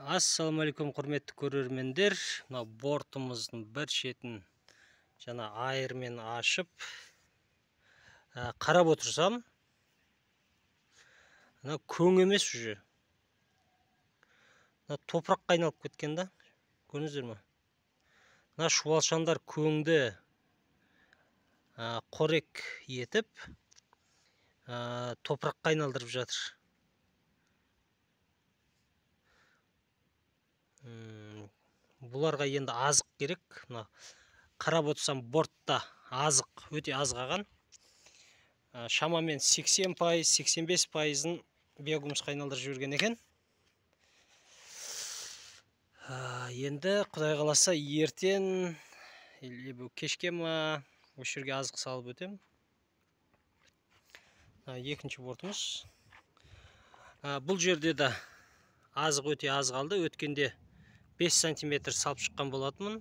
Ассалаумағалейкум, құрметті көрермендер. Мына бортымыздың бір шетін жаңа айырмен ашып, қарап отырсам, мына көң емес уже. Мына топыраққа айналып кеткен да. Көрдіңіздер ме? Мына шуалшандар көңді қорек етіп, топыраққа айналдырып жатыр. Бұларға енді азық керек. Мына қарап отырсам, бортта азық өте аз қалған. Шамамен 80%, 85%-ын биогумусқа айналдырып жіберген екен. Енді Құдай қаласа ертең или кешке ма осы жерге азық салып өтем. Екінші бортымыз. Бұл жерде де азық өте аз қалды. Өткенде 5 сантиметр салып шыққан болатынмын.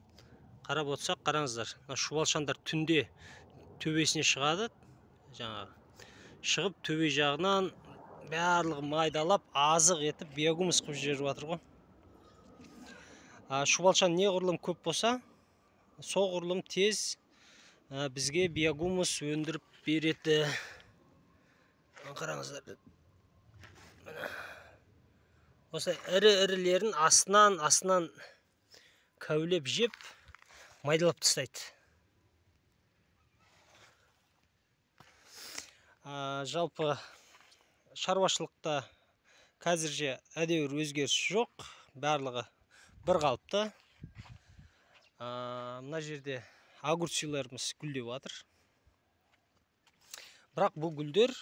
Қарап отырсақ, қараңыздар, мына шубалшандар түнде төбесіне шығады. Жаңағы шығып төбе жағынан барлығы майдалап азық етіп биогумус қылып жіберіп жатыр ғой. Шубалшан неғұрлым көп болса, соғұрлым тез бізге биогумус өндіріп береді. Қараңыздар, міне осылай ірі-ірілерін астынан кәулеп жеп майдалап тастайды. Жалпы шаруашылықта қазірше әдеуір өзгеріс жоқ, барлығы бір қалыпты. Мына жерде огурциларымыз гүлдеп жатыр. Бірақ бұл гүлдер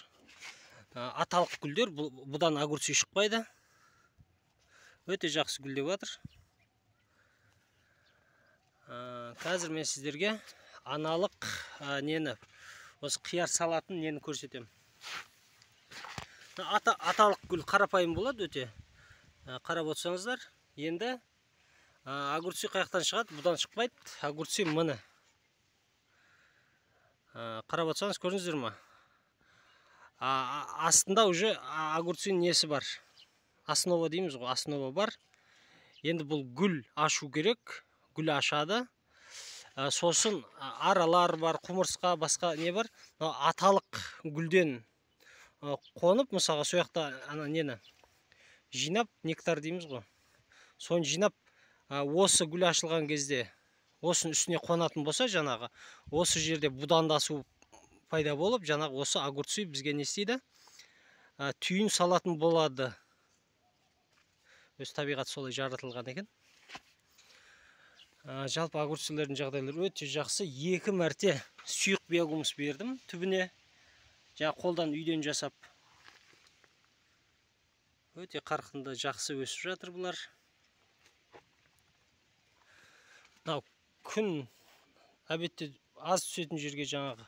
аталық гүлдер, бұдан огурци шықпайды. Өте жақсы гүлдеп жатыр. Қазір мен сіздерге аналық нені, осы қияр салатын нені көрсетемін. Аталық гүл қарапайым болады өте. Қарап отырсаңыздар, енді огурцы қаяқтан шығады? Бұдан шықпайды. Огурцы міне. Қарап отырсаңыз, көрдіңіздер ме? Астында уже огурцының несі бар. Основа дейміз ғой, основа бар. Енді бұл гүл ашу керек. Гүл ашады. Сосын аралар бар, құмырсқа, басқа не бар. Аталық гүлден қонып, мысалға, сол жақта ана нені жинап, нектар дейміз ғой. Соны жинап, осы гүл ашылған кезде осының үстіне қонатын болса, жаңағы осы жерде будандасу пайда болып, жаңағы осы огурцы бізге не істейді? Түйін салатын болады. Өз табиғат солай жаратылған екен. Жалпы огурцилердің жағдайлары өте жақсы. 2 мәрте сұйық биогумус бердім түбіне. Жаңа қолдан үйден жасап. Өте қарқынды жақсы өсіп жатыр бұлар. Мынау күн әбетте аз түсетін жерге жаңағы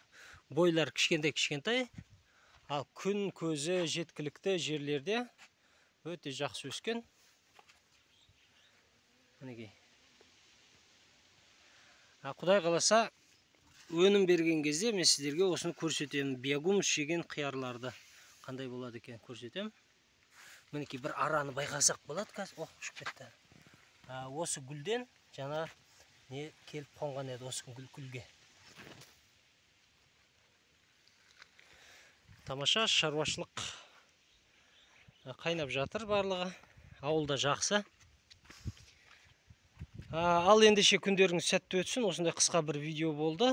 бойлар кішкентай-кішкентай, ал күн көзі жеткілікті жерлерде өте жақсы өскен. Мінекей. Құдай қаласа өнім берген кезде мен сіздерге осыны көрсетемін. Биогумус жеген қиярларды қандай болады екен көрсетемін. Мінекей бір араны байқасақ болады қазір. Ох, ұшып кетті. Осы гүлден жаңа не келіп қонған еді осы гүлге. Тамаша шаруашылық қайнап жатыр барлығы. Ауылда жақсы. Ал ендеше күндеріңіз сәтті өтсін. Осындай қысқа бір видео болды.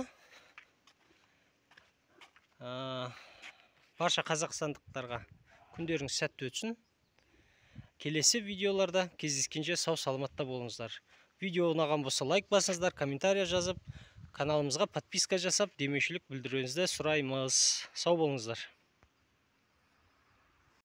Барша қазақстандықтарға күндеріңіз сәтті өтсін. Келесі видеоларда кездескенше сау саламатта болыңыздар. Видео ұнаған болса лайк басыңыздар, комментария жазып, каналымызға подписка жасап, демеушілік білдіруіңізді сұраймыз. Сау болыңыздар.